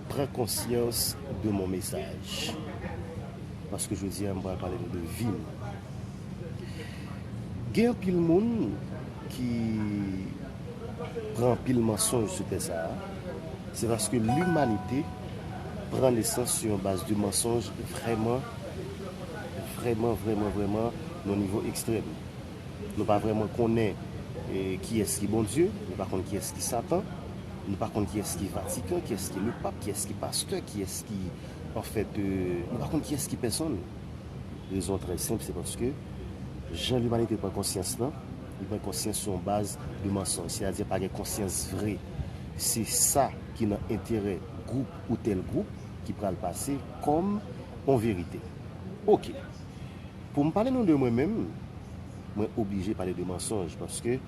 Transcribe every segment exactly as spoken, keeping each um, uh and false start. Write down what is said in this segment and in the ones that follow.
Pran konsyans de mon mesaj. Paske jodi a, m pral pale nou de vi m. Gen anpil moun ki pran anpil mansonj sou tè sa a. Se paske limanite pran nesans sou yon baz de mansonj vrèman, vrèman, vrèman, vrèman nan nivo ekstrèm. Nou pa vrèman konnen, eh, kiyès ki Bondye, nou pa konn kiyès ki Satan, nou pa konn kiyès ki Vatikan, kiyès ki lepap, kiyès ki pastè, kiyès ki, anfèt, eh, nou pa konn kiyès ki pèsonn. Rezon trè senp, se paske jan limanite pran konsyans lan, li pran konsyans sou yon baz de mansonj, sètadi pa gen konsyans vre. Se sa ki nan enterè gwoup ou tèl gwoup ki pral pase kòm yon verite. Oke. Pou m pale nou de mwen menm, mwen oblije pale de mansonj, paske,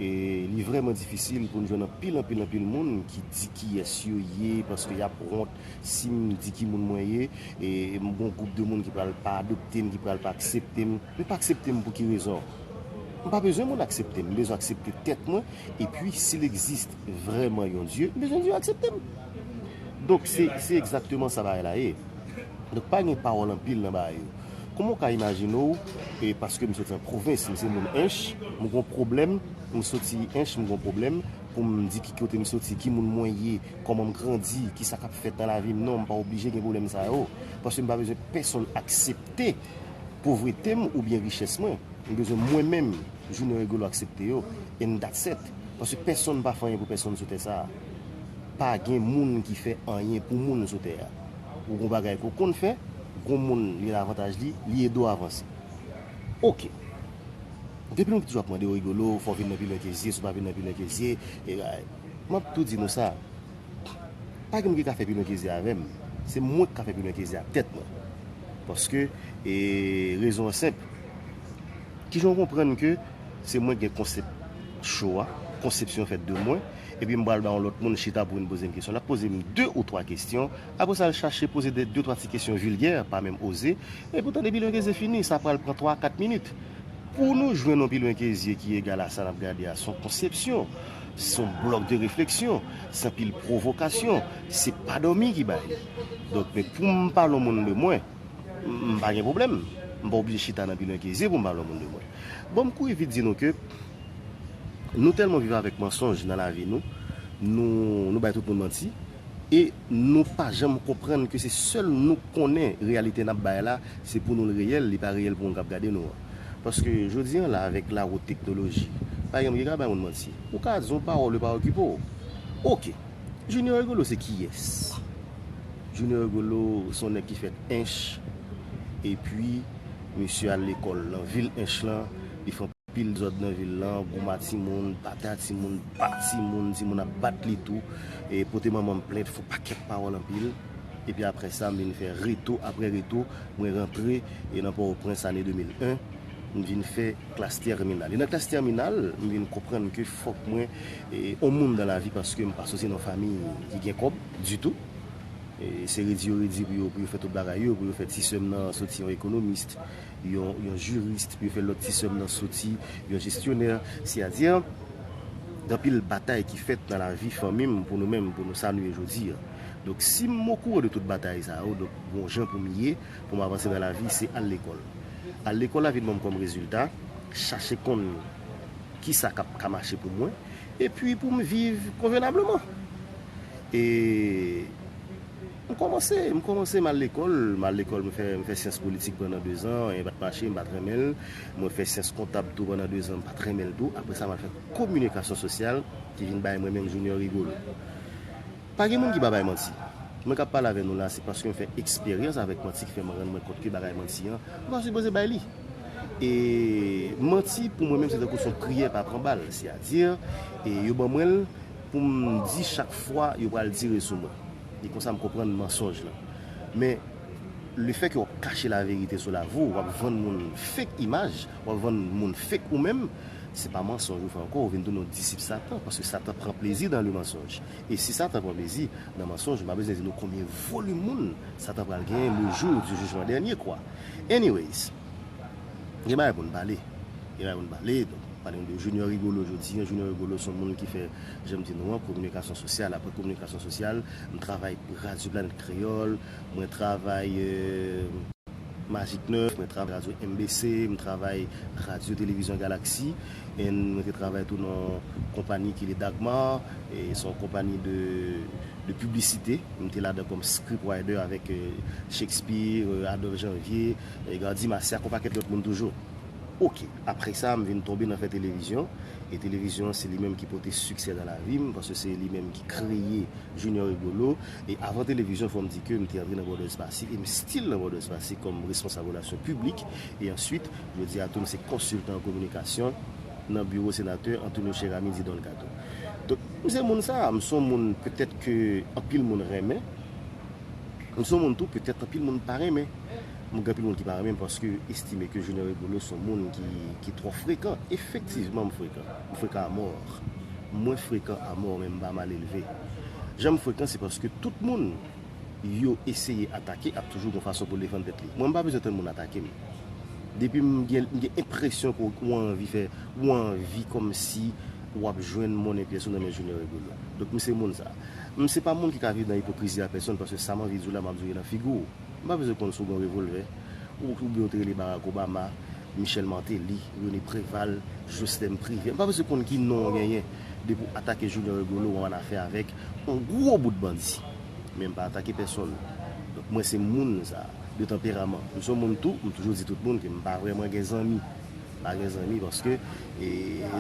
e, li vrèman difisil pou n jwenn anpil, anpil, anpil moun ki di kiyès yo ye, paske y ap wont si m di ki moun mwen ye, e m gon gwoup de moun ki pral pa adopte m, ki pral pa aksepte m. Men pa aksepte m pou ki rezon? M pa bezwen moun aksepte m, m bezwen aksepte tèt mwen, epi si l egziste vrèman yon Dye, m bezwen Dye aksepte m. Donk, se, se egzakteman sa bagay la ye. Donk, pa gen pawòl anpil nan bagay yo. Kòman w ka imajine w, e paske m soti an pwovens, m se moun Ench, m gon pwoblèm, m soti Ench, m gon pwoblèm, pou m di ki kote m soti, ki moun mwen ye, kòman m grandi, ki sa k ap fèt nan lavi m, non, m pa oblije gen pwoblèm sa yo. Paske m pa bezwen pèsonn aksepte povrete m oubyen richès mwen. M bezwen mwen menm, Junior Rigolo aksepte yo, and that's it. Paske pèsonn pa fè anyen pou pèsonn sou tè sa a. Pa gen moun ki fè anyen pou moun sou tè a. Ou gon bagay ke w konn fè, gon moun li nan avantaj li, li ede w avanse. Oke. Gen anpil moun ki toujou ap mande, "O Rigolo, fò w vin nan Pilon Kezye, si w pa vin nan Pilon Kezye, e, m ap tou di nou sa. Pa gen moun ki ka fè Pilon Kezye avè m. Se mwen ki ka fè Pilon Kezye ak tèt mwen." Paske, e, rezon an senp. Kijan w konprann ke se mwen ki gen konsèp show a, konsepsyon fèt de mwen, epi m pral ba yon lòt moun chita pou vin poze m kesyon. L ap poze m de ou twa kesyon, apre sa l chache poze de, de twa ti kesyon vilgè, pa menm oze, epi w tande Pilon Kezye fini, sa pral pran twa a kat minit. Pou nou jwenn yon Pilon Kezye ki egal a sa n ap gade a, se yon konsepsyon, se yon blòk de refleksyon, se anpil pwovokasyon, se pa dòmi ki bay li. Donk, men pou m pale yon moun de mwen, m, m pa gen pwoblèm. M pa oblije chita nan Pilon Kezye pou m pale yon moun de mwen. Bon, m kouri vit di nou ke nou tèlman viv avèk mansonj nan lavi nou, nou, nou bay tout moun manti, e nou pa janm konprann ke se sèl nou k konnen reyalite n ap bay la, se pou nou l reyèl, li pa reyèl pou moun k ap gade nou an. Paske jodi an la, avèk la wot teknoloji, pa gen moun ki ka bay moun manti. Ou ka di yon pawòl, yo pa okipe w. Oke. Junior Rigolo se kiyès? Junior Rigolo se yon nèg ki fèt Ench, epi misye al lekòl nan vil Ench lan, li fè anpil dezòd nan vil lan, gouma timoun, batay timoun, bat timoun, timoun ap bat li tou, e pote manman m plent, fè pakèt pawòl anpil. Epi apre sa, m vin fè reto apre reto, mwen rantre e nan Pòtoprens ane de mil en, m vin fè klas tèminal. E nan klas tèminal, m vin konprann ke fòk mwen, e, on moun dan lavi paske m pa soti nan fanmi ki gen kòb ditou. E, se redi yo redi pou yo, pou yo fè tout bagay yo, pou yo fè ti sè m nan soti yon ekonomis, yon, yon jiris, pou yo fè lòt ti sè m nan soti yon jesyonè. Sètadi, gen anpil batay ki fèt nan lavi fanmi m pou nou menm, pou nou sa nou ye jodi a. Donk, si m okouran de tout batay sa yo, donk, gon jan pou m ye, pou m avanse nan lavi, se al lekòl. Al lekòl la vin ban m kòm rezilta, chache konn kisa k ap ka mache pou mwen, epi pou m viv konvenableman. E m kòmanse, m kòmanse, m al lekòl, m al lekòl, m fè, m fè syans politik pandan dezan, e pa t mache, m pa t renmen l. Mwen fè syans kontab tou pandan dezan, m pa t renmen l tou. Apre sa, m al fè kominikasyon sosyal, ki vin bay mwen menm Junior Rigolo. Pa gen moun ki pa bay manti. Mwen k ap pale avè nou la, se paske m fè eksperyans avèk manti ki fè mwen rann mwen kont ke bagay manti an, m pa sipoze bay li. E manti, pou mwen menm, se tankou se yon priyè pa pran bal. Sètadi, e yo ban mwen l pou m di chak fwa yo pral tire sou mwen. E konsa m konprann mansonj lan. Men, lefètke w ap kache laverite sou lavi w, w ap vann moun fake imaj, w ap vann moun fake ou menm, se pa mansonj ou fè ankò, ou vin tounen yon disip Satan, paske Satan pran plezi dans le mensonge. E si Satan pran plezi nan mansonj, m pa bezwen di nou konbyen volim moun Satan pral genyen le jour du jugement dernier, kwa. Anyways, gen bagay pou n pale. Gen bagay pou n pale, donk, Pale nou de Junior Rigolo jodi an. Junior Rigolo se yon moun ki fè, jan m di nou an, kominikasyon sosyal. Apre kominikasyon sosyal, m travay Radyo Planèt Kreyòl, mwen travay euh, Magic nèf, mwen travay Radyo M B C, m travay Radyo Televizyon Galaxy, e mwen te travay tou nan konpayi ki le Dagmar, e se yon konpayi de, de piblisite. M te ladan kòm script writer avèk euh, Shakespeare, euh, Adolphe Janvier, e Gardy Massiac, yon pakèt lòt moun toujou. Ok, apre sa, m vin tonbe nan fè televizyon. E televizyon an, se li menm ki pote siksè nan lavi m, paske se li menm ki kreye Junior Rigolo. E avan televizyon, fò m di ke m te antre nan Brothers Passy, e m still nan Brothers Passy kòm responsab relasyon piblik. E answit, jodi a tou, m se konsiltan an kominikasyon nan biwo senatè Antonio Cheramy Didon Kato. Donk, m se moun sa, m se yon moun petèt ke anpil moun renmen, M se yon moun tou, petèt anpil moun pa renmen. M gen anpil moun ki pa renmen m paske estime ke Junior Rigolo se yon moun ki, ki twò frekan. Efektivman, m frekan. M frekan amò. Mwen frekan amò, men m pa mal elve. Jan m frekan, se paske tout moun yo eseye atake ap toujou gon fason pou l defann tèt li. Mwen, m pa bezwen tann moun atake m. Depi m gen, m gen enpresyon ke w anvi fè, w anvi kòmsi w ap jwenn monnen pyès ou nan men Junior Rigolo. Donk, m se moun sa. M se pa moun ki ka viv nan ipokrizi a pèsonn, paske sa m anvi di w la, m ap di w li nan figi w. M pa bezwen konn si w gen yon revòlvè, ou, oubyen w te rele Barack Obama, Michel Martelly, René Préval, Jocelerme Privert. M pa bezwen konn ki non w genyen. Depi w atake Junior Rigolo, w ann afè avèk yon gwo bout bandi. Men m pa atake pèsonn. Donk, mwen se moun sa, de tanperaman. M se yon moun tou, m toujou di tout moun ke m pa vrèman gen zanmi. M pa gen zanmi paske, e,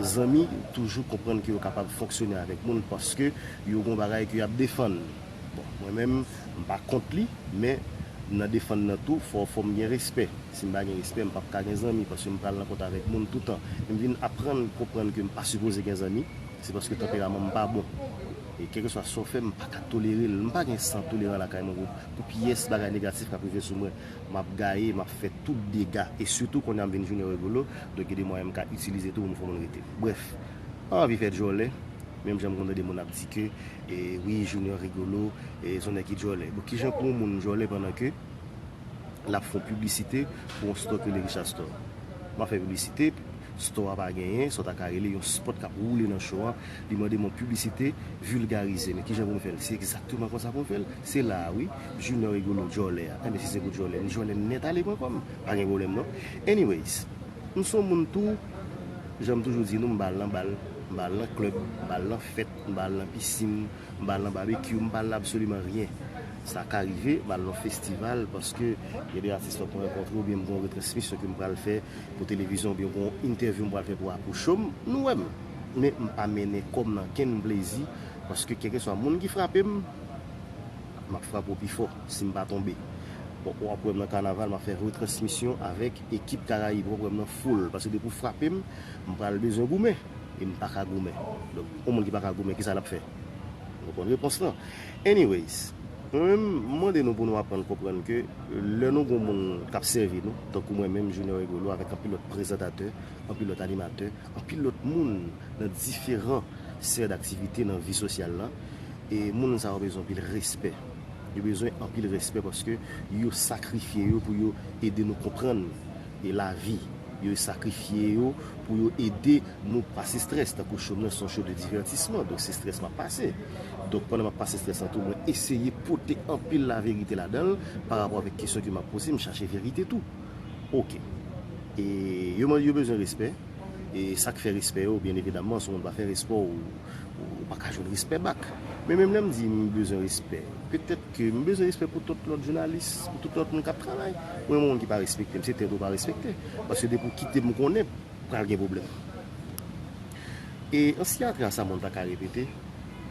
zanmi toujou konprann ke yo kapab fonksyone avèk moun paske yo gon bagay ke y ap defann. Bon, mwen menm, m pa kont li, men nan defann nan tou, fò, fò m gen respè. Si m pa gen respè, m p ap ka gen zanmi, paske m pral nan kont avèk moun toutan. E m vin aprann konprann ke m pa sipoze gen zanmi, se paske tanperaman m pa bon. E kèlkeswa sa w fè, m pa ka tolere l. M pa gen san toleran lakay mwen pou, pou pyès bagay negatif k ap rive sou mwen. M ap gaye, m ap fè tout dega. E sitou kounye a m vin Junior Rigolo, donk gen de mwayen m ka itilize tou pou m fè moun rete. Brèf, m pa anvi fè djòlè, menm jan m konn tande moun ap di ke, e, wi, Junior Rigolo, e, se yon nèg ki djòlè. Bon, kijan pou yon moun djòlè pandan ke l ap fè yon piblisite pou yon store ki rele Richard Store? M ap fè piblisite, store a pa genyen, sa w ta ka rele yon spot k ap woule nan cho a, li mande m yon piblisite vilgarize. Men kijan pou m fè l? Se egzakteman konsa pou m fè l. Se la a, wi, Junior Rigolo djòlè a. Enben, si se pou djòlè, m djòlè nèt ale pran kò m. Pa gen pwoblèm, non. Anyways, m se yon moun tou, jan m toujou di nou, m pa al nan bal, m pa al nan klèb, m pa al nan fèt, m pa al nan pisin, m pa al nan babekyou, m pa al nan absoliman ryen. Sa ka rive, m al nan festival, paske gen de atis fòk mwen rankontre, oubyen m gen yon retransmisyon ke m pral fè pou televizyon, oubyen gen yon entèvyou m pral fè pou, pou show m, nou wè m. Men m pa mennen kò m nan kenn plezi, paske kèlkeswa moun ki frape m, m ap frape w pi fò si m pa tonbe. Bon, w ap wè m nan kanaval, m ap fè retransmisyon avèk ekip Karayib, w ap wè m nan foul, paske depi w frape m, m pral bezwen goumen, e m pa ka goumen. Donk, yon moun ki pa ka goumen, kisa l ap fè? Ou konprann repons lan? Anyways, mwen menm, m mande nou pou nou aprann konprann ke lè nou gon moun k ap sèvi nou, tankou mwen menm, Junior Rigolo, avèk anpil lòt prezantatè, anpil lòt animatè, anpil lòt moun nan diferan sfè daktivite nan vi sosyal la, e moun sa yo bezwen anpil respè. Yo bezwen anpil respè paske yo sakrifye yo pou yo ede nou konprann e lavi. Yo sakrifye yo pou yo ede nou pase estrès. Tankou show m nan se yon show de divètisman, donk se estrès m ap pase. Donk pandan m ap pase estrès lan tou, mwen eseye pote anpil laverite ladan l pa rapò avèk kesyon ke m ap poze, m chache verite tou. Ok. E yo, yo bezwen respè. E sa k fè respè yo, byen evidamman, si yon moun pa fè respè w, ou, ou pa ka jwenn respè back. Men menm lè m di m bezwen respè, petèt ke m bezwen respè pou tout lòt jounalis, pou tout lòt moun k ap travay. Mwen, yon moun ki pa respekte m, se tèt ou pa respekte. Paske depi w kite m, ou konnen pral gen pwoblèm. E an siyatri a sa moun ta ka repete,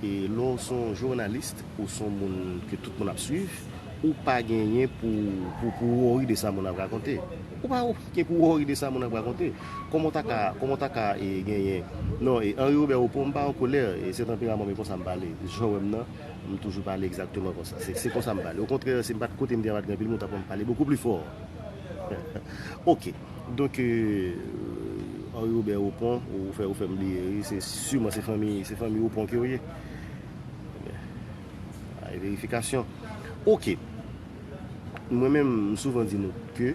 e lè w se yon jounalis, ou se yon moun ke tout moun ap swiv, ou pa genyen pou, pou, pou worry de sa moun ap rakonte. Ou pa gen pou worry de sa moun ap rakonte. Kòman w ta ka, kòman w ta ka e, genyen? Non, e Henri Robert Opon, m pa an kolè, e se tanperaman m, e konsa m pale. Jan w wè m nan, m toujou pale egzakteman konsa. Se, se konsa m pale. Okontrè, si m pa t kote m te a, pa t gen anpil moun t ap wè m pale bokou pli fò. Ok. Donk, euh, Henri Robert Opon, ou fè, ou fè m bliye, wi, se siman se fanmi, se fanmi Opon ke w ye. Ay, verifikasyon. Ok. Mwen menm, m souvan di nou ke,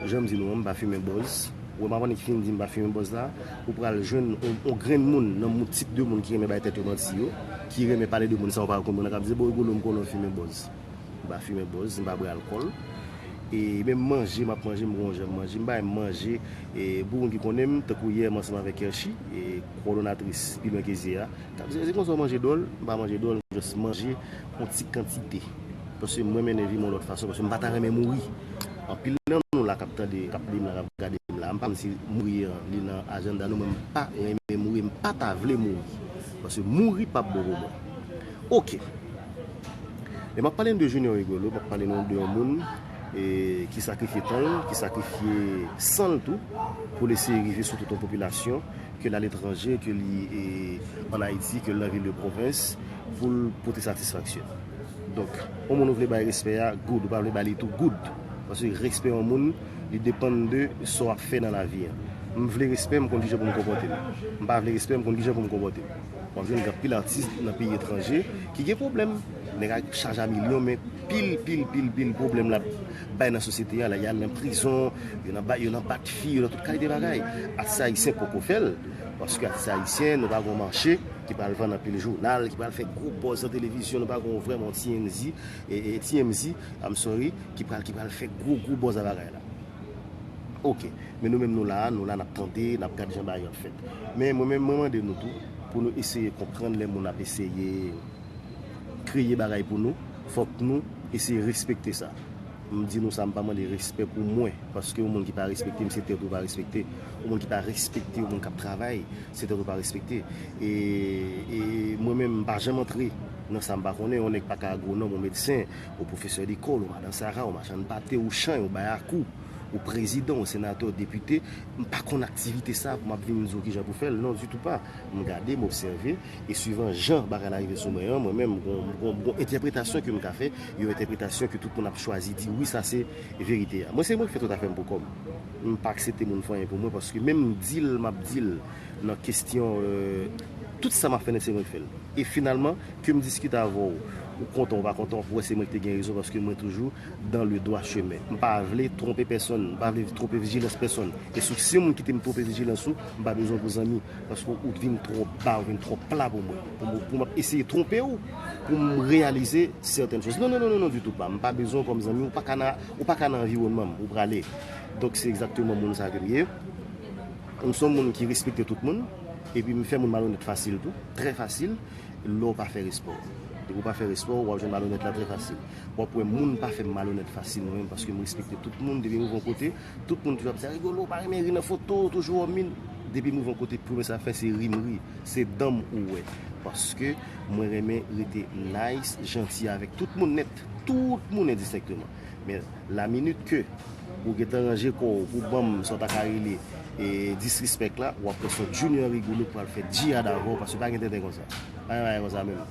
jan m di nou an, m pa fimen buzz. Ou wè m ap annik fin di m pa fimen bòz la, ou pral jwenn yon, yon grenn moun nan moun tip de moun ki renmen bay tèt yo manti yo, ki renmen pale de moun san yo pa konprann, k ap di, "Bon, Rigolo, m konnen w fimen bòz." M pa fimen bòz, m pa bwè alkòl. E menm manje, m ap manje, m gon jan m manje. M pa renmen manje, e, pou moun ki konnen m, tankou yè, m ansanm avèk Kershi, e, kowòdonatris Pi Lwen Ke Zye a, k ap di, "Se konsa w manje dwòl?" M pa manje dwòl, m just manje yon ti kantite. Paske mwen mennen vi m yon lòt fason, paske m pa ta renmen mouri. Anpil nan nou la k ap tande, k ap li m la, k ap gade m la, m pa konn si mouri an, li nan ajanda nou, men m pa renmen mouri, m pa ta vle mouri. Paske mouri p ap bon pou mwen. Oke. E m ap pale n de Junior Rigolo, m ap pale nou de yon moun, e, ki sakrifye tan l, ki sakrifye san l tou, pou l eseye rive sou tout yon popilasyon, ke l aletranje, ke li, e, ann Ayiti, ke l nan vil de pwovens, pou l pote satisfaksyon. Donk, yon moun ou vle bay respè a, good, ou pa vle ba li tou, good. Paske respè yon moun, li depann de sa w ap fè nan lavi a. M vle respè, m konn kijan pou m konpòte m. M pa vle respè, m konn kijan pou m konpòte m. W ap jwenn gen anpil atis nan peyi etranje ki gen pwoblèm. Nèg la chaje a milyon, men pil, pil, pil, pil pwoblèm l ap bay nan sosyete a la. Y al nan prizon, yo nan ba-, yo nan bat fi, yo nan tout kalite bagay. Atis ayisyen poko fè l, paske atis ayisyen, nou pa gon mache ki pral vann anpil jounal, ki pral fè gwo buzz nan televizyon, nou pa gon vrèman T M Z, e, e, T M Z, I'm sorry, ki pral, ki pral fè gwo, gwo buzz nan bagay la. Oke, men nou menm nou la, nou la n ap tande, n ap gade jan bagay yo ap fèt. Men mwen menm, mwen mande nou tou, pou nou eseye konprann lè moun ap eseye kreye bagay pou nou, fòk nou eseye respekte sa. M di nou sa, m pa mande respè pou mwen, paske yon moun ki pa respekte m, se tèt ou pa respekte. Yon moun ki pa respekte yon moun k ap travay, se tèt ou pa respekte. E, e mwen menm, m pa janm antre nan sa m pa konnen. Yon nèg pa ka agwonòm, yon medsen, yon pwofesè lekòl, yon madan Sara, yon machann pate, yon chan, yon bayakou, yon prezidan, yon senatè, yon depite. M pa konn aktivite sa pou m ap vin di w kijan pou fè l. Non, ditou pa. M gade, m obsève, e swivan jan bagay la rive sou mwen an, mwen menm, m gon, m gon, m gon entèpretasyon ke m ka fè, yon entèpretasyon ke tout moun ap chwazi di, wi, sa se verite a. Mwen, se mwen ki fè tout afè m pou kò m. M pa aksepte moun fè anyen pou mwen, paske menm di l m ap di l nan kesyon, euh, tout sa m ap fè nèt, se mwen ki fè l. E finalman, ke m diskite avè w, ou kontan ou pa kontan, w ap wè se mwen ki te gen rezon, paske mwen toujou dans le droit chemin. M pa vle twonpe pèsonn, m pa vle twonpe vijilans pèsonn. E si w, si yon moun kite m twonpe vijilans ou, m pa bezwen w pou zanmi, paske ou vin twò ba, ou vin twò pla pou mwen. Pou m, pou m ap eseye twonpe w, pou m reyalize sètèn chòz. Non, non, non, non, non, ditou pa. M pa bezwen w kòm zanmi, ou pa ka nan, ou pa ka nan anviwònman m, ou prale. Donk, se egzakteman moun sa ke m ye. M se yon moun ki respekte tout moun, epi m fè moun malonèt fasil tou, trè fasil, lè w pa fè respè w. Depi w pa fè respè w, w ap jwenn malonèt la trè fasil. W ap wè moun pa fè m malonèt fasil mwen menm, paske m respekte tout moun, depi m rive yon kote, tout moun toujou ap di, "Rigolo, w pa renmen ri nan foto, w toujou wòm min." Depi m rive yon kote, premye sa fè, se ri m ri, se dan m ou wè. Paske mwen renmen rete nice, janti avèk tout moun nèt, tout moun endistenkteman. Men la minit ke ou gentan ranje kò w pou ban m sa w ta ka rele, e, disrespect la, w ap wè se Junior Rigolo k pral fè djihad avè w, paske pa gen tenten konsa. Pa gen bagay konsa menm.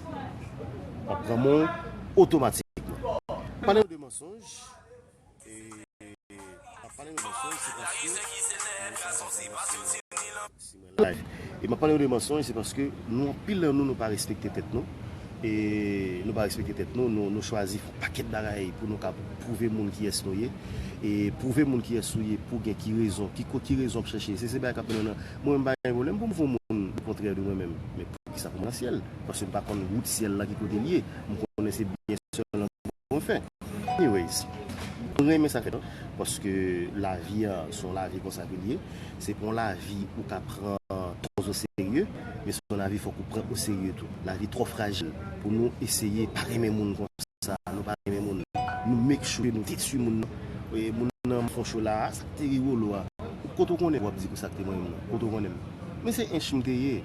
W ap pran men w otomatikman. Pale nou de mansonj. E, m ap pale nou de mansonj, se paske si mwen live. E m ap pale nou de mansonj, se paske nou, anpil nan nou, nou pa respekte tèt nou. E nou pa respekte tèt nou, nou, nou chwazi fè yon pakèt bagay pou nou ka pwouve moun kiyès nou ye. E pwouve moun kiyès ou ye, pou gen ki rezon, ki ko-, ki rezon w ap chèche. Se, se bagay k ap mennen nan, mwen menm pa gen pwoblèm pou m fè yon moun le kontrè de mwen menm. Men poukisa pou m nan syèl? Paske m pa konn wout syèl la ki kote l ye. M konnen se byen sèlman pou m fè. Anyways, mwen renmen sa k fèt lan, paske lavi a se yon lavi konsa ke l ye. Se pa yon lavi ou ka pran twò oserye, men se yon lavi fòk ou pran oserye tou. Lavi twò frajil pou nou eseye pa renmen moun konsa, nou pa renmen moun. Nou make sure nou detwi moun nan. E moun nan fè yon show la, sa k te Rigolo a. Kote w konnen w ap di konsa k te mwen menm nan? Kote w konnen m? Men se ench m te ye.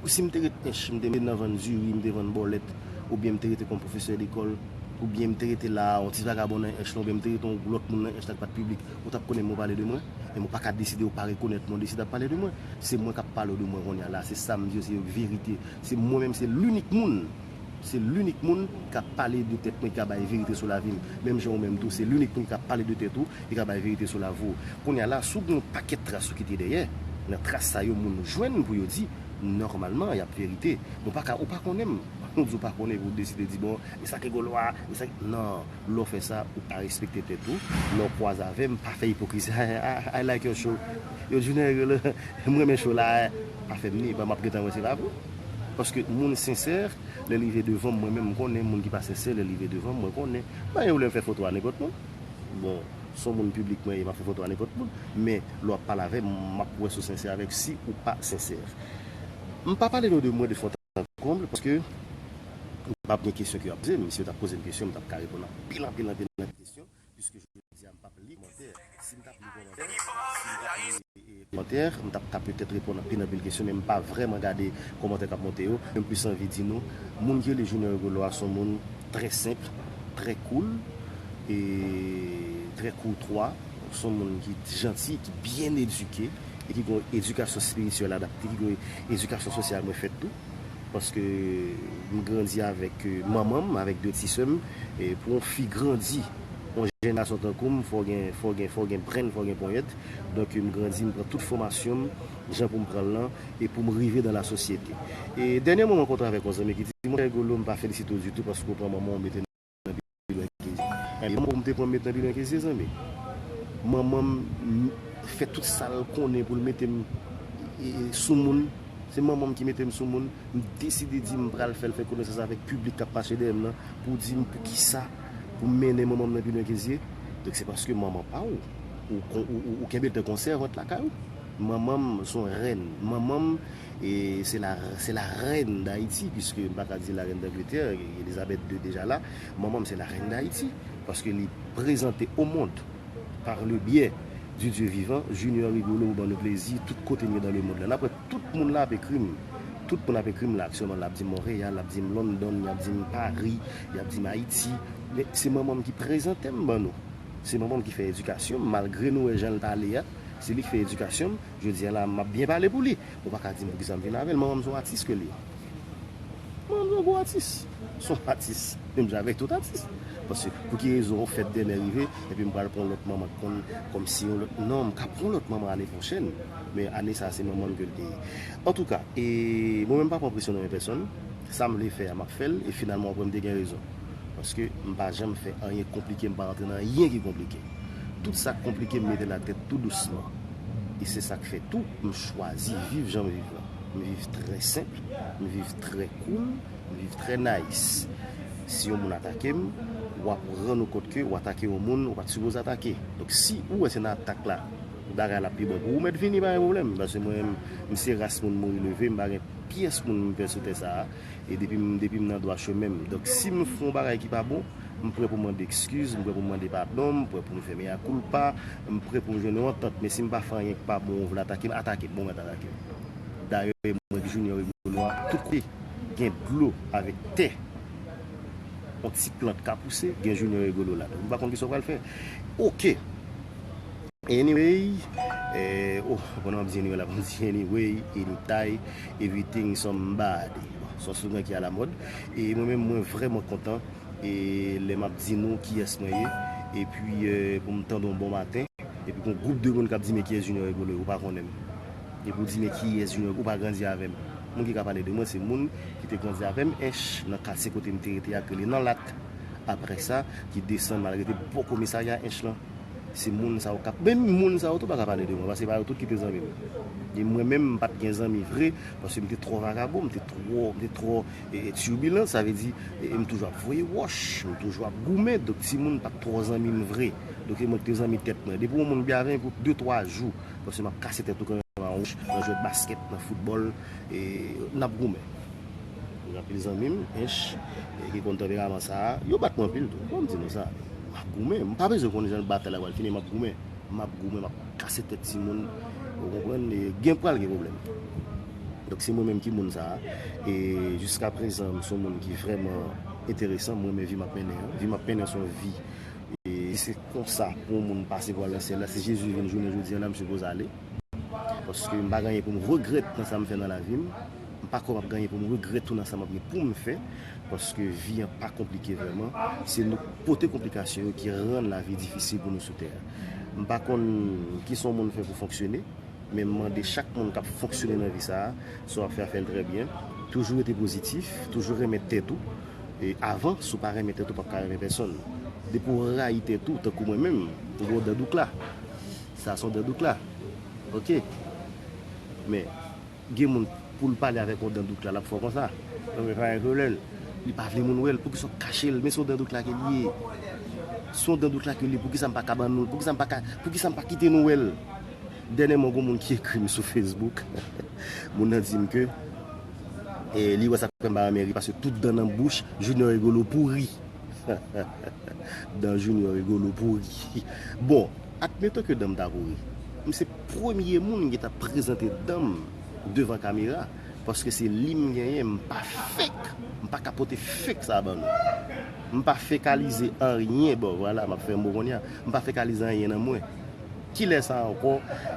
Si m te ret ench, m te met nan vann diri, m te vann bòlèt, oubyen m te rete kòm pwofesè lekòl, oubyen m te rete la, yon ti vagabon nan ench lan, oubyen m te rete yon lòt moun nan ench la k pa t piblik, ou t ap konnen m, ou pale de mwen? Men ou pa ka deside ou pa rekonèt mwen, ou deside ap pale de mwen. Se mwen k ap pale w de mwen kounye a la, se sa m di w, se verite. Se mwen menm, se linik moun. Se linik moun k ap pale de tèt mwen, ki ka bay verite sou lavi m. Menm jan ou menm tou, se linik moun ki ka pale de tèt ou, ki ka bay verite sou lavi w. Kounye a la, si w gen yon pakèt tras ou kite dèyè, nan tras sa yo, moun jwenn pou yo di, nòmalman, y ap verite. Ou pa ka, ou pa konnen m. Ou di ou pa konnen, pou w deside di, bon, e sa k Rigolo a, e sa k, non, lè w fè sa, ou pa respekte tèt ou. Lè w kwaze avè m, pa fè ipokrizi. I, I, I like your show. Yo, Junior Rigolo, m renmen show la, pa fè m ni, ban m ap gentan wè se pa vre. Paske moun sensè, lè l rive devan m, mwen menm, m konnen moun ki pa sensè, lè l rive devan m, mwen konnen. Pa gen pwoblèm fè foto a nenpòt moun. Bon, s on moun piblik mwen ye, m ap fè foto a nenpòt moun. Men, lè w ap pale avè m, m ap wè si w sensè avèk, si ou pa sensè. M pa pale nou de mwen de fond en comble, paske m p ap gen kesyon ke yo ap poze m. Si yo t ap poze m kesyon, m t ap ka reponn anpil, anpil, anpil, anpil kesyon, piske jodi a m p ap li kòmantè. Si m t ap li kòmantè, si m t ap li, e, kòmantè, m t ap ka petèt reponn anpil, anpil kesyon, men m pa vrèman gade kòmantè k ap monte yo. Men m plis anvi di nou, moun ki rele Junior Rigolo a s on moun trè senp, trè cool, e trè koutwa. S on moun ki janti, ki byen edike, e ki gen yon edikasyon espirityèl adapte, ki gen yon edikasyon sosyal mwen fèt tou. Paske m grandi avèk, e, manman m, avèk de ti sè m. E pou yon fi grandi, yon jèn gason tankou m, fò w gen, fò w gen, fò w gen brenn, fò w gen ponyèt. Donk, m grandi, m pran tout fòmasyon m, jan pou m pran l lan, e pou m rive dan la sosyete. E dènyèman, mwen rankontre avèk yon zanmi ki di, monchè Rigolo, m pa felisite w ditou paske w pran manman w mete nan Bilan Kezye. Ebyen, manman m te pran m met nan Bilan Kezye, zanmi. Manman m fè tout sa l konnen pou l mete m, e, e, sou moun. Se manman m ki mete m sou moun. M deside di m pral fè l fè konesans avèk piblik k ap mache dèyè m nan pou di m poukisa pou m mennen manman m nan Bilan Kezye. Donk, se paske manman pa w, ou, ou, ou, ou kenbe l tankou yon sèvant lakay ou. Manman m se yon rèn. Manman m, e, se la, se la reine d'Haïti, puisque m pa ka di la reine d'Angleterre, Elizabeth de deja la. Manman m se la reine d'Haïti, paske li prezante au monde, par le biais du Dieu vivant, Junior Rigolo pou ban nou plezi tout kote m ye dans le monde la. N ap wè tout moun la ap ekri m. Tout moun ap ekri m la aktyèlman, l ap di m Montréal, l ap di m London, y ap di m Paris, y ap di m Ayiti. Men se manman m ki prezante m ban nou. Se manman m ki fè edikasyon m, malgre nou wè jan l pale a, se li ki fè edikasyon m. Jodi a la, m ap byen pale pou li. Ou pa ka di m poukisa m vin avè l. Manman m se yon atis ke li ye. Manman m se yon gwo atis. Se yon atis. Menm jan avèk tout atis. Paske pou ki rezon yon fèt dèmen rive, epi m pral pran yon lòt manman k konn kòmsi yon lòt. Non, m ka pran yon lòt manman ane pwochèn. Men ane sa a, se manman m ke l te ye. Antouka, e mwen menm m pa pran presyon nan men pèsonn. Sa m vle fè a, m ap fè l. E finalman, w ap wè m te gen rezon. Paske m pa janm fè anyen konplike, m pa rantre nan anyen ki konplike. Tout sa k konplike, m mete l atè tou dousman. E se sa k fè tou, m chwazi viv jan m viv la. M viv trè senp, m viv trè cool, m viv trè nice. Si yon moun atake m, w ap rann ou kont ke w atake yon moun ou pa t sipoze atake. Donk, si ou wè se nan atak la, bagay la pi bon pou ou, mèt vini, pa gen pwoblèm. Paske mwen, m se ras moun mouri leve, m pa gen pyès moun m pè sou tè sa a. E depi m, depi m nan dwa chemen m. Donk, si m fè yon bagay ki pa bon, m prè pou mande ekskiz, m prè pou mande padon, m prè pou m fè mea culpa, m prè pou m jwenn yon antant. Men si m pa fè anyen ki pa bon, ou vle atake m, atake m, bon, mèt atake m. Dayè, mwen, Junior Rigolo a, tout kote gen dlo avèk tè, yon ti plant ka pouse, gen Junior Rigolo ladan. M pa konn kisa w pral fè. Oke. Anyway, eh, oh, pandan m ap di anyway la, pou m di anyway, anytime, everything, somebody. Bon, se yon slogan ki alamòd. E mwen menm, mwen vrèman kontan, e lè m ap di nou kiyès mwen ye. Epi, eh, pou m tande yon bon maten, epi gon gwoup de moun k ap di, men kiyès Junior Rigolo ye, ou pa konnen m. Epi w di, men kiyès Junior, ou pa grandi avè m. Moun ki ka pale de mwen, se moun ki te grandi avè m, ench, nan katye kote m te rete a, k rele Nan Lat. Apre sa, ki desann, m al rete bò komisarya, ench lan. Se moun sa yo k ap, menm moun sa yo tou pa ka pale de mwen, paske se pa yo tout ki te zanmi m. E mwen menm, m pa t gen zanmi vre, paske m te twò vagabon, m te twò, m te twò, e, e, turbilan, sa vle di, e, e, m toujou ap voye wòch, m toujou ap goumen, donk timoun pa t twò zanmi m vre. Donk se mwen ki te zanmi tèt mwen. Depi yon moun byen avè m pou de, twa jou, paske m ap kase tèt ou kanmenm a yon wòch, nan jwèt baskèt, nan foutbòl, e, n ap goumen. Gen anpil zanmi m, ench, e, ki konn tanperaman sa a, yo bat mwen anpil tou. Bon, m di nou sa, m ap goumen. M pa bezwen konnen jan batay la pral fini, m ap goumen. M ap goumen, m ap kase tèt timoun. Ou konprann? E gen pral gen pwoblèm. Donk, se mwen menm ki moun sa a. E jiskaprezan, m se yon moun ki vrèman enteresan. Mwen renmen vi m ap mennen an. Vi m ap mennen an se yon vi. E si se konsa pou yon moun pase pou al nan syèl la, si Jezi vin jounen jodi a la, m sipoze ale. Paske m pa gen anyen pou m regrèt nan sa m fè nan lavi m. M pa kwè m ap gen anyen pou m regrèt tou nan sa m ap gen pou m fè. Paske vi an pa konplike vrèman. Se nou k pote konplikasyon yo ki rann lavi difisil pou nou sou tè a. M pa konn kisa yon moun fè pou fonksyone. Men m mande chak moun k ap fonksyone nan vi sa a, si w ap fè, fè l trè byen. Toujou rete pozitif, toujou renmen tèt ou. E avan, si w pa renmen tèt ou, w p ap ka renmen pèsonn. Depi w rayi tèt ou, tankou mwen menm, m gen yon dan doukla. Sa se yon dan doukla. Oke. Men, gen moun, pou l pale avèk yon dan doukla, l ap fè w konsa. Nan men pa gen pwoblèm. Li pa vle moun wè l. Poukisa w kache l? Men se yon dan doukla ke li ye. Se yon dan doukla ke li ye. Poukisa m pa ka ban nou l? Poukisa m pa ka, poukisa m pa kite nou wè l? Dènyèman, gon moun ki ekri m sou Facebook. Moun nan di m ke, e, li wè sa k fè m pa renmen ri, paske tout dan nan bouch Junior Rigolo pouri. Dan Junior Rigolo pouri. Bon, admeton ke dan m ta pouri. M se premye moun ki ta prezante dan m devan kamera, paske se li m genyen, m pa fake, m pa ka pote fake sa ban nou. M pa fekalize anyen, bon, vwala, m ap fè mo kounye a. M pa fekalize anyen nan mwen. Kilè sa ankò?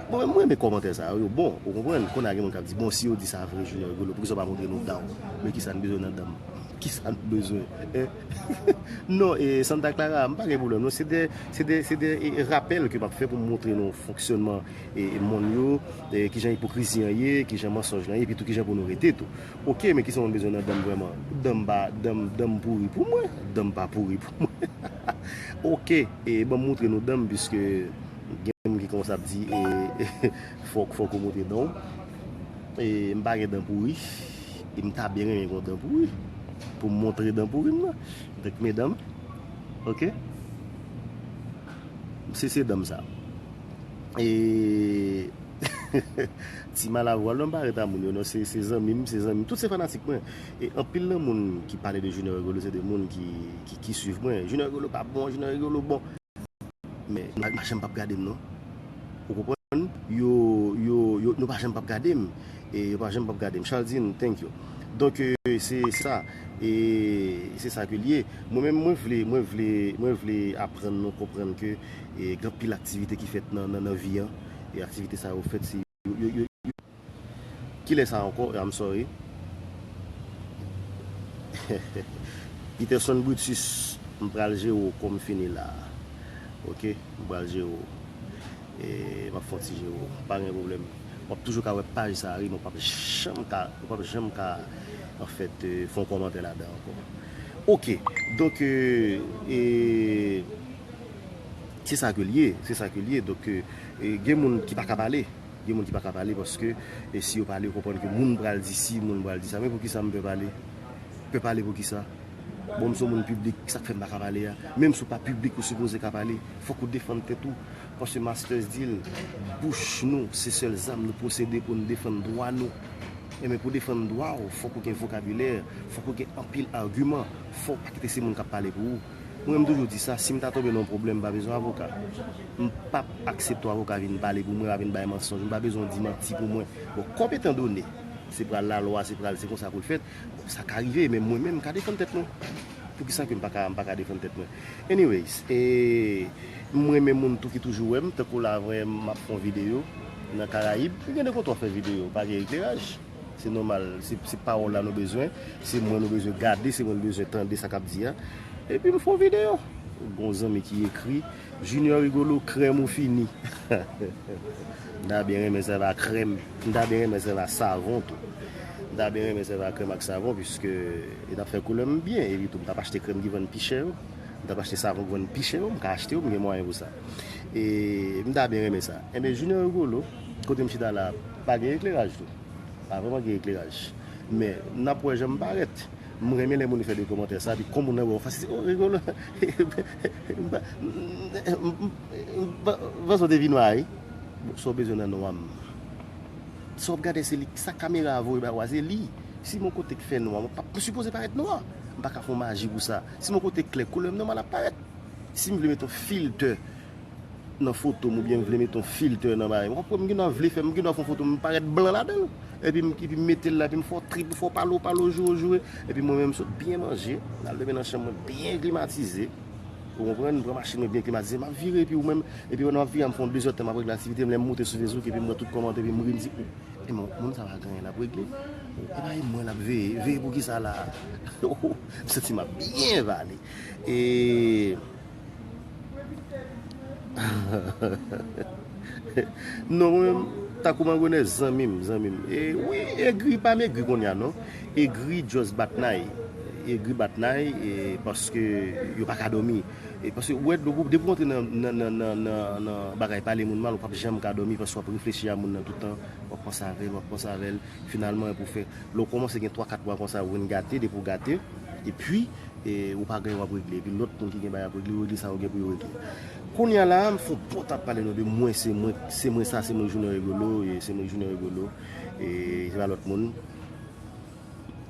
Bon, mwen renmen kòmantè sa yo. Bon, ou konprann? Kounye a gen moun k ap di, bon, si yo di sa vre, Junior Rigolo, poukisa w pa montre nou dan w? Men kisa n bezwen nan dan m? Kisa n bezwen? Hein? Non, e Santa Clara, m pa gen pwoblèm, non. Se de, se de, se de, e, rapèl ke m ap fè pou m montre nou fonksyònman, e, e, monn yo, e, kijan ipokrizi an ye, kijan mansonj lan ye, epi tou kijan pou nou rete tou. Oke, men kisa moun bezwen nan dan m vrèman? Dan m pa, dan m, dan m pouri pou mwen. Dan m pa pouri pou mwen. Oke, e ban m montre nou dan m, piske gen moun ki kòmanse ap di, e, fòk, fòk ou montre dan w. E m pa gen dan pouri. E m ta byen renmen gen yon dan pouri. Pou m montre dan pouri m nan. Donk, medam, oke? Se, se dan m sa. E Ti malavwa, non, m pa ret a moun yo, non, se, se zanmi m, se zanmi m. Tout se fanatik mwen. E anpil nan moun ki pale de Junior Rigolo, se de moun ki, ki, ki swiv mwen. Junior Rigolo pa bon, Junior Rigolo bon. Men, yo pa janm p ap gade m, non. Ou konprann? Yo, yo, yo, yo pa janm p ap gade m. E yo pa janm p ap gade m. Charles Dean, thank you. Donk, e, se, se sa. E se sa ke l ye. Mwen menm, mwen vle, mwen vle, mwen vle aprann nou konprann ke, e, gen anpil aktivite ki fèt nan, nan, nan vi an. E aktivite sa yo fèt, se yo, yo, yo, yo. Kilè sa ankò? I'm sorry. Peterson Brutus, m pral jere w kòm fini la. Oke? M pral jere w. E, m ap fè yon ti jere w. Pa gen pwoblèm. W ap toujou ka wè paj sa a, wi, men w p ap janm ka, w p ap janm ka, anfèt, e, fè yon kòmantè ladan ankò. Oke. Donk, e, e, se sa ke l ye. Se sa ke l ye. Donk, e, e, gen moun ki pa ka pale. Gen moun ki pa ka pale paske, e, si yo pale, yo konprann ke moun pral di si, moun pral di sa. Men poukisa m pè pale? M pè pale poukisa? Bon, m se yon moun piblik, sa k fè m pa ka pale a? Menm si w pa piblik, ou sipoze ka pale. Fòk ou defann tèt ou. Paske Masters di l, bouch nou, se sèl zam nou posede pou n defann dwa nou. Enben, pou defann dwa w, fòk ou gen vokabilè, fòk ou gen anpil agiman, fòk ou pa kite se moun k ap pale pou ou. Mwen, m toujou di sa, si m ta tonbe nan yon pwoblèm, m pa bezwen avoka. M p ap aksepte yon avoka vin pale pou mwen, pa vin bay mansonj, m pa bezwen w di manti pou mwen. Bon, kòm etandone, se pral lalwa, se pral, se konsa pou l fèt, bon, sa ka rive, men mwen menm, m ka defann tèt mwen. Poukisa ke m pa ka, m pa ka defann tèt mwen? Anyways, e, m renmen moun tou ki toujou wè m, tankou la, avè m ap fè yon videyo nan Karayib, m gen de kote w ap fè videyo, pa gen ekleraj. Se nòmal, se, se pawòl la nou bezwen, se mwen nou bezwen gade, se mwen nou bezwen tande sa k ap di a. Epi m fè yon videyo. Gon zanmi ki ekri, Junior Rigolo, krèm ou fini. M ta byen renmen sèvi a krèm, m ta byen renmen sèvi a savon tou. M ta byen renmen sèvi a krèm ak savon, piske e t ap fè koulè m byen. Epi tou, m t ap achte krèm ki vann pi chè yo. M t ap achte savon ki vann pi chè yo, m ka achte yo, m gen mwayen pou sa. E m ta byen renmen sa. Enben, Junior Rigolo, kote m chita la, pa gen ekleraj tou. Pa vrèman gen ekleraj. Men, n ap wè jan m parèt. M renmen lè moun yo fè de kòmantè sa, epi kon moun nan wè w fasil, oh, Rigolo. M pa, m, m, m, m pa, m panse w te vin nwa, wi. Bon, sa w bezwen nan nwa m? Sa w ap gade, se li, sa kamera a voye ba w a, se li. Si m yon kote k fè nwa, m pa, m sipoze parèt nwa. M pa ka fè yon maji pou sa. Si m yon kote k klè, koulè m nòmal ap parèt. Si m vle mete yon filtè nan foto m oubyen m vle mete yon filtè nan bagay, m konprann, m gendwa vle fè, m gendwa fè yon foto, m parèt blan ladan l. Epi m, epi m mete l la, epi m fè w trip, m fè w pale w, pale w, joure w, joure. Epi mwen menm, m sot byen manje, m al dòmi nan chanm mwen byen klimatize. Ou konprann? M pran machin mwen byen klimatize, m ap vire, epi ou menm, epi pandan m ap vire a, m fè yon de zè tan, m ap regle aktivite m, lè m moute sou Facebook, epi m wè tout kòmantè, epi m ri, m di, e bon, moun sa pa gen anyen l ap regle. E pa e mwen l ap veye, veye pou kisa la? M santi m ap byen pale. E non, mwen menm, Takou Mangonè, zanmi m, zanmi m. E wi, egri pa m egri kounye a non. Egri just bat nay. Egri bat nay, e paske yo pa ka dòmi. E paske, ou wè, depi, depi w antre nan, nan, nan, nan, nan, nan bagay pale moun mal, ou p ap janm ka dòmi, paske w ap reflechi a moun nan tout tan, w ap panse avè l, w ap panse avè l. Finalman, epi w fè, lè w kòmanse gen twa, kat mwa konsa, ou vin gate, depi w gate, epi, e, ou pa gen w ap regle. Epi lòt moun ki gen bagay ap regle, yo regle sa yo gen pou yo regle. Kounye a la, m fè yon bon tan ap pale nou de mwen, se mwen, se mwen sa, se mwen Junior Rigolo, e se mwen Junior Rigolo, e se pa lòt moun.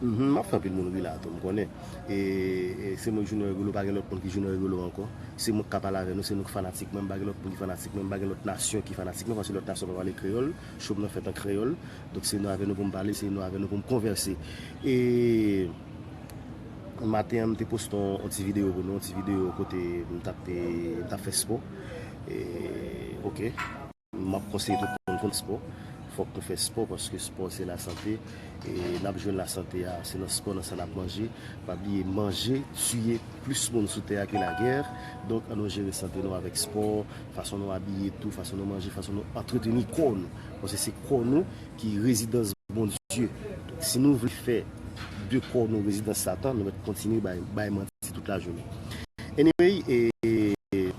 Mhm, m ap fè anpil moun ri la tou, m konnen. E, e se mwen Junior Rigolo, pa gen lòt moun ki Junior Rigolo ankò. Se mwen k ka pale avè nou, se nou ki fanatik mwen, m pa gen lòt moun ki fanatik mwen, m pa gen lòt nasyon ki fanatik mwen, paske lòt nasyon pa pale kreyòl, show m nan fèt an kreyòl. Donk se nou avè nou pou m pale, se nou avè nou pou m konvèse. E maten an, m te poste yon, yon ti videyo pou nou, yon ti videyo kote m t ap, m t ap fè spò. E, ok. M ap konseye tout moun konn spò. Fòk nou fè spò paske spò se lasante. E n ap jwenn lasante a, se nan spò, nan sa n ap manje. Pa bliye, manje tiye plis moun sou tè a ke lagè. Donk, ann nou jere sante nou avèk spò, fason nou abiye tou, fason nou manje, fason nou antreteni kò nou. Paske se kò nou ki rezidans Bondye. Si nou vle fè de kò nou rezidans Satan, nou mèt kontinye bay, bay manti tout lajounen. Anyway, e, e,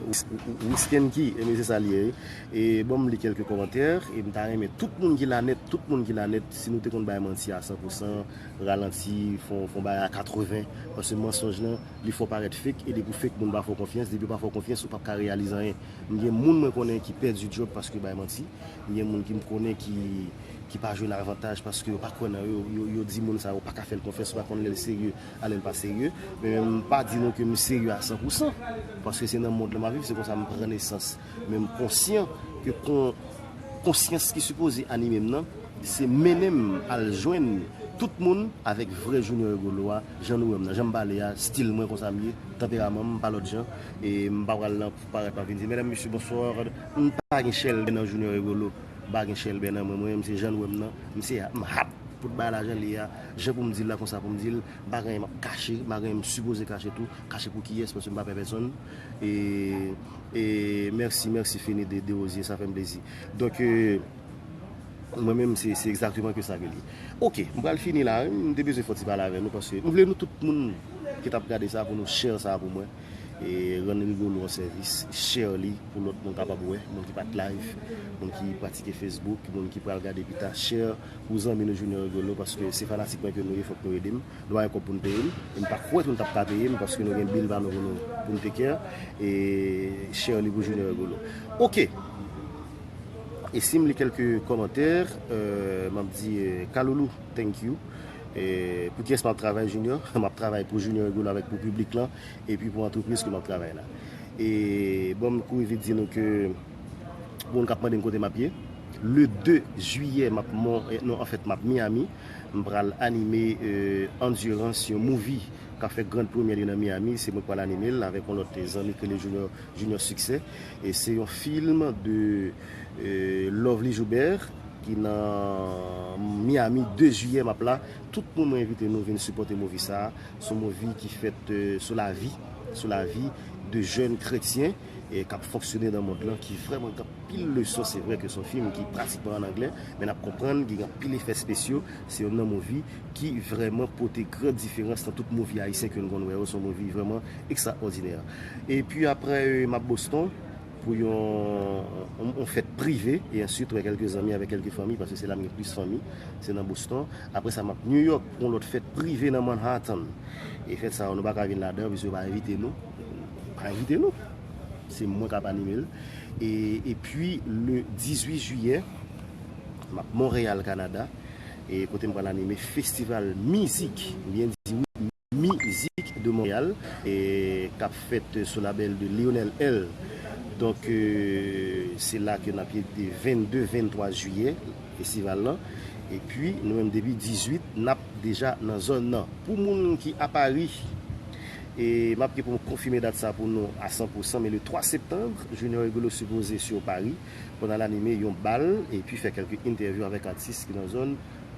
Wis-, Wiskenki, e, men se sa li ye, wi. E, ban m li kèlke kòmantè, e m ta renmen tout moun ki la nèt, tout moun ki la nèt, si nou te konn bay manti a san pou san, ralanti, fè yon, fè yon bagay a katreven, paske mansonj lan, li fè w parèt fake, e depi w fake, moun pa fè w konfyans, depi yo pa fè w konfyans, ou p ap ka reyalize anyen. M gen moun mwen konnen ki pèdi djòb paske yo bay manti. M gen moun ki m konnen ki, ki pa jwenn avantaj paske yo pa kwè nan yo. Yo, yo di moun sa yo pa ka fè l konfyans, yo pa konn lè l serye, a lè l pa serye. Men m pa di nou ke m serye a san pou san. Paske se nan mond lan m ap viv, se konsa m pran nesans. Men m konsyan ke kon, konsyans ki sipoze anime m nan, se mennen m al jwenn tout moun avèk vrè Junior Rigolo a, jan nou wè m nan, jan m pale a, stil mwen konsa m ye, tanperaman m pa lòt jan, e m pa pral nan pou parèt m ap vin di, medam, mesye, bonswa, m pa gen chèlbè nan Junior Rigolo, m pa gen chèlbè nan mwen, mwen menm se jan nou wè m nan, m se, m hap pou t bay la jan l ye a, jan pou m di l la konsa pou m di l, m pa gen anyen m ap kache, m pa gen anyen m sipoze kache tou, kache pou kiyès, paske m pa pè pèsonn, e, e mèsi, mèsi Feni de, de Rosier, sa fè m plezi. Donk, e, Mwen menm, se, se egzakteman ke sa ke li ye. Ok, m pral fini la, wi. M te bezwen fè yon ti pale avè nou, paske m vle nou tout moun ki t ap gade sa pou nou share sa pou mwen. E rann Rigolo yon sèvis, share li pou lòt moun kapab wè, moun ki pa t live, moun ki pratike Facebook, moun ki pral gade pita, share pou zanmi nou Junior Rigolo, paske se fanatik mwen ke nou ye, fòk nou ede m. Nou pa gen kòb pou n peye m, e m pa kwè tou n t ap ka peye m, paske nou gen bil pa nou pou nou, pou n take care, e share li pou Junior Rigolo. Ok. E si m li kèlke kòmantè, euh, m ap di, euh, Kaloulou, thank you. E pou kiyès m ap travay, Junior? M ap travay pou Junior Rigolo avèk pou piblik lan, epi pou antrepriz ke m ap travay la. E bon, m kouri vit di nou ke pou moun k ap mande m kote m ap ye, le de jiyè, m ap mon-, eh, non, anfèt, m ap Miami. M pral anime, euh, Endurance, yon movie k ap fè grand premyè li nan Miami. Se mwen k pral anime l avèk yon lòt zanmi k rele Junior, Junior Succès. E se yon fim de, euh, Lovely Joubert ki nan Miami, de jiyè m ap la. Tout moun mwen envite nou vin sipòte movie sa. Se yon movie ki fèt, euh, sou lavi, sou lavi de jèn kretyen, e k ap fonksyone nan mond lan, ki vrèman gen anpil leson. Se vre ke se yon fim ki pratikman an anglè, men n ap konprann gen anpil efè espesyal. Se youn nan movie ki vrèman pote gran diferans nan tout movie ayisyen ke n konn wè yo. Se yon movie vrèman ekstraòdinè. Epi apre, euh, m ap Boston pou yon, yon, yon fèt prive, e answit wè kèlke zanmi avèk kèlke fanmi, paske se la m gen plis fanmi, se nan Boston. Apre sa, m ap New York pou yon lòt fèt prive nan Manhattan. E fèt sa yo, nou pa ka vin ladan, piske yo pa envite nou. Pa envite nou. Se mwen k ap anime l. E, epi, le dizuit jiyè, m ap Monreyal, Kanada, e kote m pral anime festival mizik, m byen di wi, Mizik de Montréal, e k ap fèt sou labèl de Lionel L. Donk, euh, se la ke n ap ye de vennde, venntwa jiyè, festival lan. Epi, nou menm depi dizuit, n ap deja nan zòn nan. Pou moun ki a Pari, e m ap gen pou m konfime dat sa pou nou a san pou san, men le twa septanm, Junior Rigolo sipoze sou Pari pou n al anime yon bal epi fè kèlke entèvyou avèk atis ki nan zòn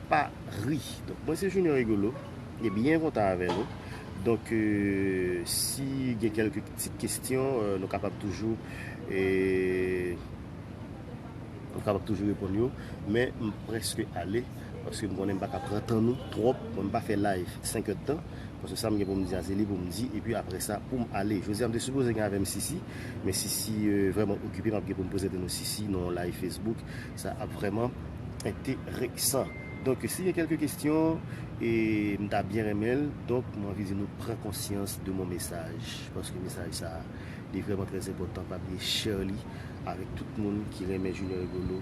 Pari. Donk, mwen se Junior Rigolo, e byen kontan avè nou. Donk, euh, si gen kèlke ti kesyon, euh, nou kapab toujou, e, nou kapab toujou reponn yo, men m prèske ale, paske m konnen m pa ka pran tan nou twòp, mwen m pa fè live senk èdtan, paske sa m gen pou m di a, se li pou m di, epi apre sa, pou m ale. Jodi a, m te sipoze gen avè m Sisi, men Sisi, euh, vrèman okipe, m ap gen pou m prezante nou Sisi nan yon live Facebook, sa ap vrèman enteresan. Donk, si gen kèlke kesyon, e m ta byen renmen l, donk, mwen anvi di nou pran konsyans de mon message, paske mesaj sa a, li vrèman trè enpòtan, pa bliye share li avèk tout moun ki renmen Junior Rigolo,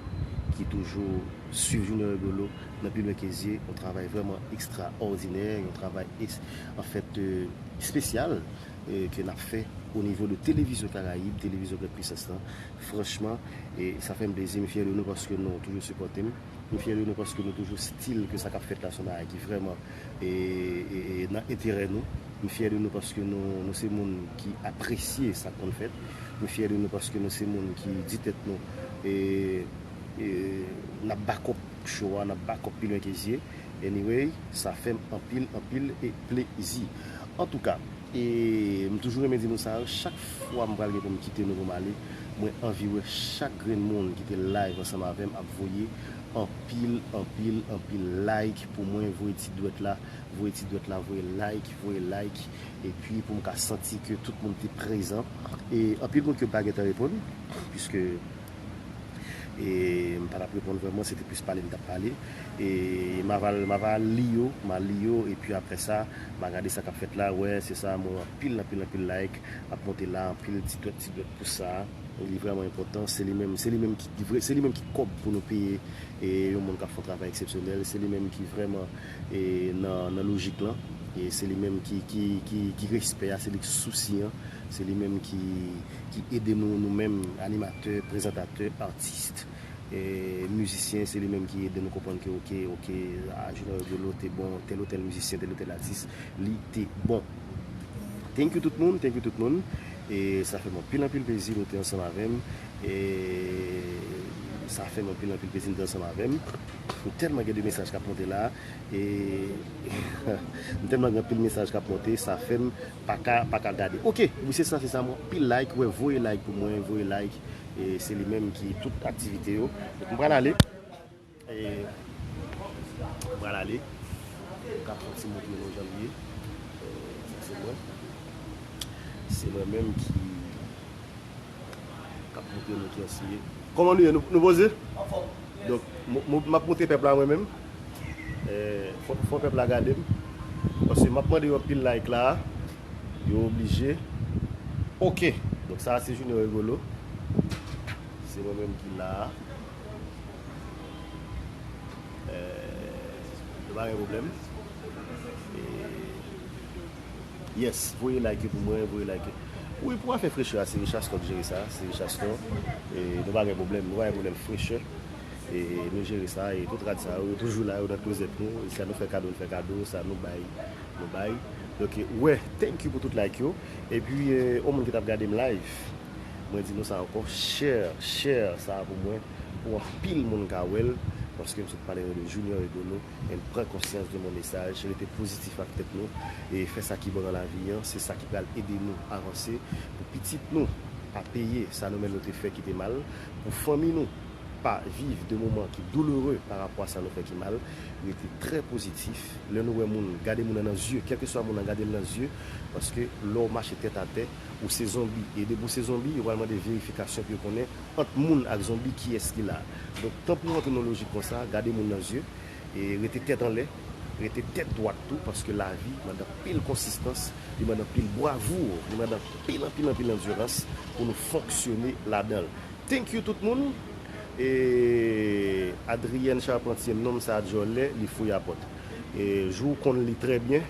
ki toujou swiv Junior Rigolo nan pi lwen ke zye, yon travay vrèman ekstraòdinè, yon travay es-, anfèt, euh, espesyal, euh, ke n ap fè o nivo de Televizyon Karayib, Televizyon Grand Puissance lan. Franchman, e sa fè m plezi, m fyè de nou paske nou toujou sipòte m. M fyè de nou paske nou toujou still ke sa k ap fèt la se yon bagay ki vrèman, e, e, e, nan enterè nou. M fyè de nou paske nou, nou se moun ki apresye sa k konn fèt. M fyè de nou paske nou se moun ki di tèt nou, e, e, n ap back up show a, n ap back up pi lwen ke zye. Anyway, sa fè m anpil, anpil, e, plezi. Antouka, e m toujou renmen di nou sa, chak fwa m pral gen pou m kite nou pou m ale, mwen anvi wè chak grenn moun ki te live ansanm avè m ap voye anpil, anpil, anpil like pou mwen, voye ti dwèt la, voye ti dwèt la, voye like, voye like, epi pou m ka santi ke tout moun te prezan. E anpil moun ke m pa gentan reponn, piske e m pa t ap reponn vrèman, se te plis pale m t ap pale. E m ava, m ava li yo, m a li yo, epi apre sa, m a gade sa k ap fèt la, wè, se sa, mwen wè anpil, anpil, anpil like ap monte la, anpil ti dwèt, ti dwèt pou sa. Li vrèman enpòtan, se li menm, se li menm ki, ki vre, se li menm ki kòb pou nou peye, e yon moun k ap fè yon travay eksepsyonèl, se li menm ki vrèman, e nan, nan lojik lan, e se li menm ki, ki, ki, ki respè a, se li k sousi an, se li menm ki, ki ede nou, nou menm, animatè, prezantatè, atis, e mizisyen, se li menm ki ede nou konprann ke, oke, oke, a, Junior Rigolo te bon, tèl ou tèl mizisyen, tèl ou tèl atis, li te bon. Thank you tout moun, thank you tout moun. E sa fè m anpil, anpil plezi nou te ansanm avè m. E sa fè m anpil, anpil plezi nou te ansanm avè m. M tèlman gen de mesaj k ap monte la. E m tèlman gen anpil mesaj k ap monte, sa fè m pa ka, pa ka gade. Oke, wi, se sa, se sa, mwen anpil like, wè, voye like pou mwen, voye like. E se li menm ki tout aktivite yo. Donk, m pral ale. E m pral ale. M ka fè yon ti montre nou jan l ye. E sa se mwen. Se mwen menm ki, k ap montre nou kiyès li ye. Kòman nou ye? Nou, nou poze? Donk, m, m, m ap montre pèp la mwen menm. E, fò, fò pèp la gade m. Paske m ap mande yo anpil like la. Yo oblije. Oke. Donk, sa a se Junior Rigolo. Se mwen menm ki la a. E, nou pa gen pwoblèm. E, yes, voye like pou mwen, voye like. Wi, pou afè frechè a, se Richaston k jere sa, se Richaston. E, nou pa gen pwoblèm, nou pa gen pwoblèm frechè. E, nou jere sa, e tout rad sa yo, yo toujou la, yo nan klozèt nou. E sa nou fè kado, nou fè kado, sa nou bay, nou bay. Donk, e, wè, thank you pou tout like yo. Epi, e, yon moun ki t ap gade m live, mwen di nou sa ankò, share, share sa pou mwen, pou anpil moun ka wè l, paske m sot pale nou de Junior Rigolo, and pran konsyans de mon mesaj, rete pozitif ak tèt nou, e fè sa ki bon nan lavi an, se sa ki pral ede nou avanse, pou pitit nou pa peye sa nou menm nou te fè ki te mal, pou fanmi nou pa viv de moman ki doulere pa rapò a sa nou fè ki mal, rete trè pozitif. Lè nou wè moun, gade moun nan nan zye, kèlkeswa moun nan, gade l nan zye, paske lè w mache tèt atè, ou se zonbi. E depi w se zonbi, yo pral mande verifikasyon pou yo konnen ant moun ak zonbi kiyès ki la. Donk, tanpri rantre nan lojik konsa, gade moun nan zye, e rete tèt anlè, rete tèt dwat tou, paske lavi mande anpil konsistans, li mande anpil bravou, li mande anpil, anpil, anpil andirans pou nou fonksyone ladan l. Thank you tout moun. E Adrienne Charpentier, nonm sa djòlè, li fouye apòt. E jou w konn li trè byen,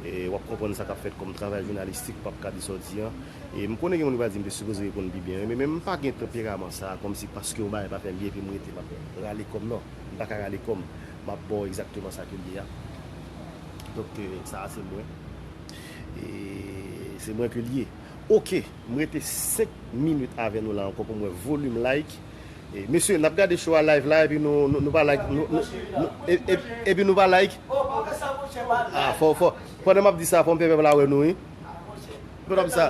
e w ap konprann sa k ap fèt kòm travay jounalistik, p ap ka di sa w di an. E m konnen gen moun ki va di m te sipoze reponn pi byen, men, men m pa gen tanperaman sa a, kòmsi paske yon bagay pa fè m byen epi m rete m ap rale kò m, non. M pa ka rale kò m, m ap ba w egzakteman sa ke l ye a. Donk, e, sa a se mwen. E se mwen ke l ye. Oke, m rete senk minit avè nou la ankò pou m wè volim like. E, mesye, n ap gade show a live la, epi nou, nou, nou pa like, nou, nou, nou, e, e, epi nou pa like. Ah, fò, fò. Pandan m ap di sa, fò m fè pèp la wè nou, wi. Pandan m ap di sa,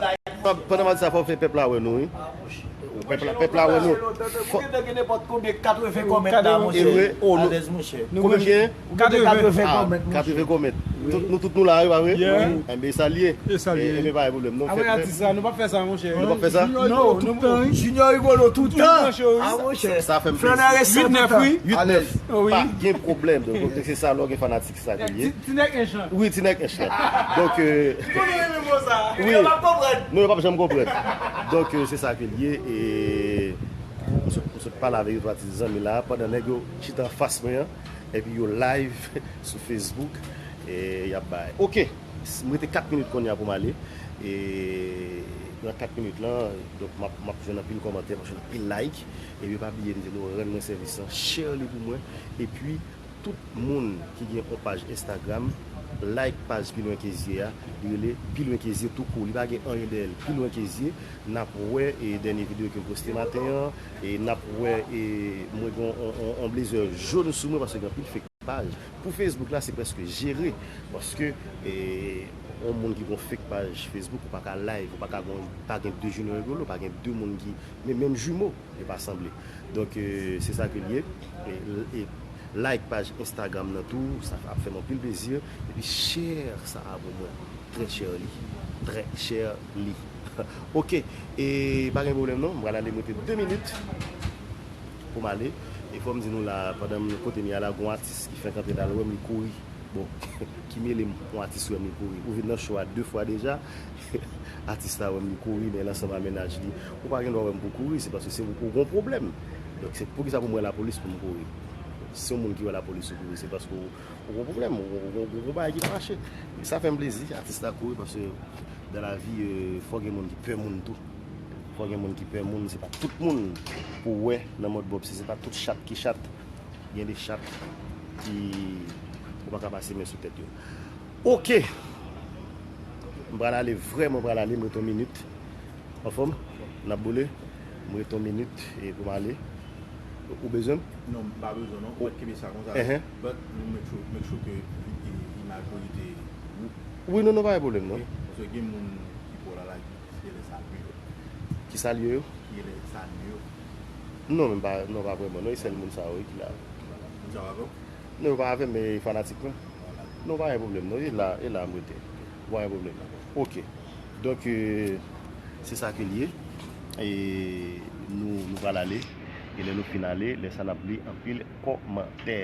pandan m ap di sa, fò m fè pèp la wè nou, wi. Pèp la, pèp la wè nou. Fò... Konbyen k ap fè kòmèt la, monchè? Konbyen m gen? Katreven. Ah, katreven kòmèt. Nou tout nou la, wi, pa vre? Enben, sa l ye. Enben, pa gen pwoblèm. Nou fè... Atis sa, nou p ap fè sa, monchè. Nou p ap fè sa? Junior Rigolo toutan. Ah, monchè. Sa fè m plezi. Uit nèf, wi. Uit nèf. Pa gen pwoblèm. Donk, se sa, lè w gen fanatik, se sa ke l ye. Ti nèg ench lan. Wi, ti nèg ench lan. Donk, euh, wi. Non, yo p ap janm konprann. Donk, euh, se sa ke l ye. E m sot, m sot pale avèk yon ti zanmi la, pandan nèg yo chita anfas mwen an, epi yo live sou Facebook, e y ap bay. Oke, m rete kat minit kounye a pou m ale. E nan kat minit lan, donk, m ap, m ap jwenn anpil kòmantè, m ap jwenn anpil like. Epi pa bliye m di nou rann mwen sèvis lan, share li pou mwen. Epi, tout moun ki gen yon paj Instagram, like paj Pi Lwen Ke Zye a, li rele Pi Lwen Ke Zye tou kou, li pa gen anyen dèyè l. Pi Lwen Ke Zye, n ap wè, e, dènye videyo ke m poste maten an, e n ap wè, e, mwen gen yon, yon, yon, yon blezè jòn sou mwen paske gen anpil fake paj. Pou Facebook la, se prèske jere, paske, e, yon moun ki gen yon fake paj Facebook, ou pa ka live, ou pa ka gen, pa gen de Junior Rigolo, pa gen de moun ki, men menm jimo. Yo pa sanble. Donk, euh, se sa ke l ye. E, e like paj Instagram nan tou, sa ap fè m anpil plezi. Epi share sa a pou mwen. Trè share li. Trè share li. Oke. E pa gen pwoblèm non. M pral ale, m rete de minit pou m ale. E fò m di nou la, pandan m kote m ye a la, gon atis ki fenk antre la, l wè m, li kouri. Bon, ki mele m, yon atis wè m li kouri. Ou vin nan show a de fwa deja. Atis la wè m li kouri, men l ansanm a mennaj li. Ou pa gen dwa wè m pou kouri, se paske se ou, ou gon pwoblèm. Donk, se poukisa pou m wè lapolis pou m kouri? Si yon moun ki wè lapolis ou kouri, se paske ou, ou gon pwoblèm, ou, ou, ou, ou gon bagay ki pa mache. Sa fè m plezi, atis la kouri, paske dans la vie, euh, fò gen moun ki pè moun tou. Fò gen moun ki pè moun, se pa tout moun pou wè nan mòd Bob, se, se pa tout chat ki chat. Gen de chat ki ou pa ka pase men sou tèt yo. Oke. M pral ale, vrèman pral ale, m rete yon minit. Anfòm? N ap boule? M rete yon minit e pou m ale. Ou bezwen m? Non, m pa bezwen non. Ou mèt kenbe sa konsa. But nou make sure, make sure ke imaj yo rete wou. Wi, non, non, pa gen pwoblèm non. Paske gen moun ki pral la, ki lè sa nou yo. Ki salye yo? Ki lè sa nou yo. Non, men pa, non, pa vrèman. Non, e sèl moun sa yo wi ki la. Moun sa yo avè w? Non, yo pa avè m, men e fanatik mwen. Non, pa gen pwoblèm. Non, e la, e la m rete. Pa gen pwoblèm. Oke. Donk, euh, se sa ke l ye. E nou, nou pral ale. E lè nou fin ale, lè sa n ap li anpil kòmantè.